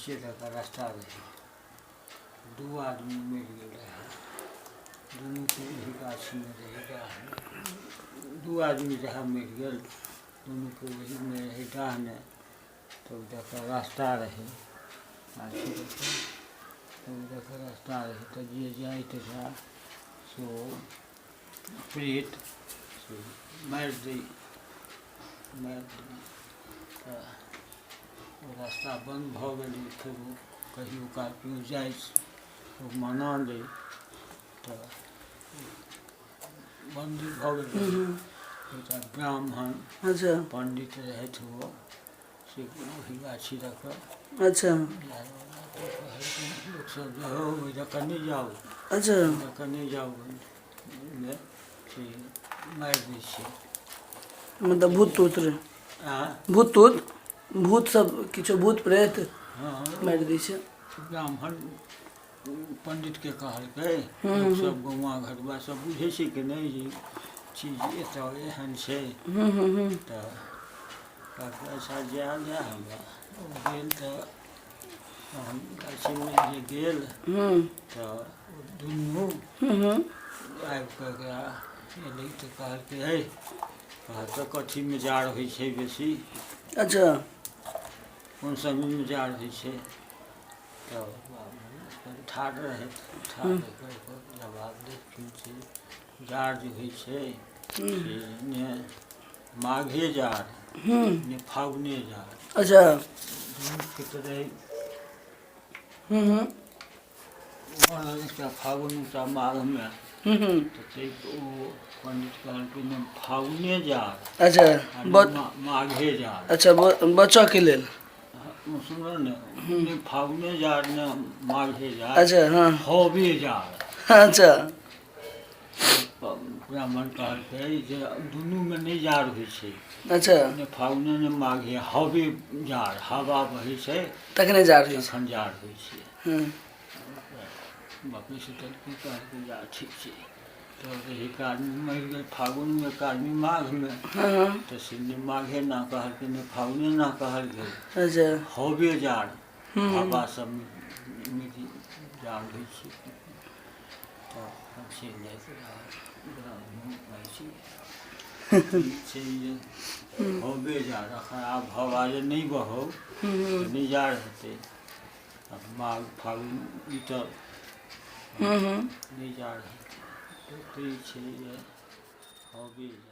नीचे दऽ कऽ रास्ता रहै। दू आदमी मरि गेल रहै, दुनूके ओहि गाछीमे रहै डाहने। दू आदमी रहै मरि गेल, दुनूके ओहीमे रहै डाहने। तऽ ओहि दऽ कऽ रास्ता रहै गाछी दऽ कऽ, तऽ ओहि दऽ कऽ रास्ता रहै। तऽ जे जाइत रहए से ओ प्रेत से मारि दै, मारि दै। तऽ ओ रास्ता बन्द भऽ गेलै। फेरो कहियो काल केओ जाइ छै, ओ मना दै, तऽ बन्द भऽ गेलै। एकटा ब्राह्मण पण्डित रहथि, ओ से ओहि गाछी दऽ कऽ लोकसभ जे हौ, ओहि दऽ कऽ नहि जाउ, ओहि दऽ कऽ नहि जाउ, ओहिमे से मारि दै छै। मतलब भूत तूत रहै? भूत तूत, भूत सब किछो, भूत प्रेत? हँ। मारि दै छै। ब्राह्मण पण्डितके कहलकै। लोकसभ गौआँ घरुआ सब बुझै छै कि नहि जे चीज एतऽ एहन छै। तऽ कहलकै, अच्छा जायल जाय हमरा। ओ गेल तऽ तहन गाछीमे जे गेल तऽ ओ दुनू आबि कऽ ओकरा एलै तऽ कहलकै, है, कहऽ तऽ कथीमे जाड़ होइ छै बेसी? कोन समयमे जाड़ होइ छै? तऽ ठाढ़ रहै, ठाढ़ रहि कऽ ओकर जवाब देलखिन से जाड़ जे होइ छै से ने माघे जाड़ ने फागुने जाड़। दुनूके तऽ रहै एकटा फागुन, एकटा माघमे। तऽ ताहि ओ पण्डित कहलखिन, ने फागुने जाड़ आ ने माघे जाड़। अच्छा, बचऽके लेल। सुनल ने, ने फागुने जाड़ ने माघे जाड़। अच्छा हँ हवे जाड़। ब्राह्मण कहलकै जे दुनूमे नहि जाड़ होइ छै। ने फागुने ने माघे, हवे जाड़, हवा बहै छै। तखने जाड़ होइ छै। तखन जाड़ होइ छै। बापे से की कहलकै, जा ठीक छै। तऽ एक आदमी मरि गेल फागुनमे, एक आदमी माघमे। तऽ से ने माघे ना कहलकै, ने फागुने ना कहलकै। हवे जाड़, हवा सब मिली जाड़ होइ छै। तऽ से लए कऽ ब्राह्मण छै छै जे हवे जाड़। एखन आब हवा जे नहि बहौ तऽ नहि जाड़ हेतै। आब माघ फागुन ई तऽ नहि जाड़ हेतै। तऽ ई छै जे हवे जाड़।